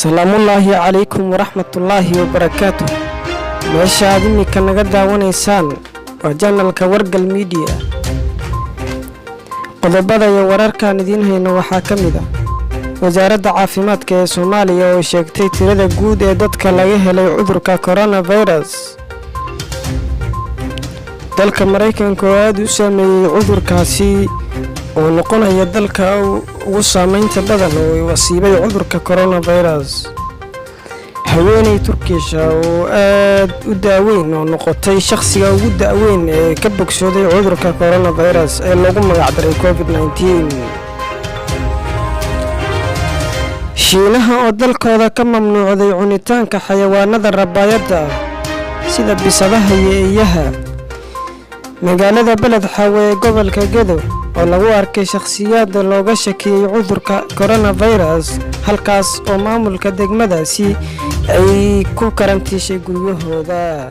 Salaamullaahi calaykum waraxmatullaahi wabarakaatu. Meesha aad iminka naga daawanaysaan waa janalka Wargal Miidiya. Qodobada iyo wararkaan idiin hayno waxaa ka mid ah Wasaaradda Caafimaadka ee Soomaaliya oo sheegtay tirada guud ee dadka laga helay cudurka coronavirus. Dalka Maraykanka oo aada u saameeyey cudurkaasi oo noqonaya dalka ugu saameynta badan oo wasiibay cudurka coronavirus. Haweeney Turkisha oo aad u daaweyn oo noqotay shakhsiga ugu da'weyn ee ka bogsooday cudurka coronavirus ee loogu magacdaray COVID-19. Shiinaha oo dalkooda ka mamnuucday cunitaanka xayawaanada rabaayadda ah sida bisadaha iyo eeyaha. Magaalada Beled Xaawe ee gobolka Gedo oo lagu arkay shakhsiyaadda looga shakiyey cudurka coronavirus, halkaas oo maamulka degmadaasi ay ku karantiishay guryahooda.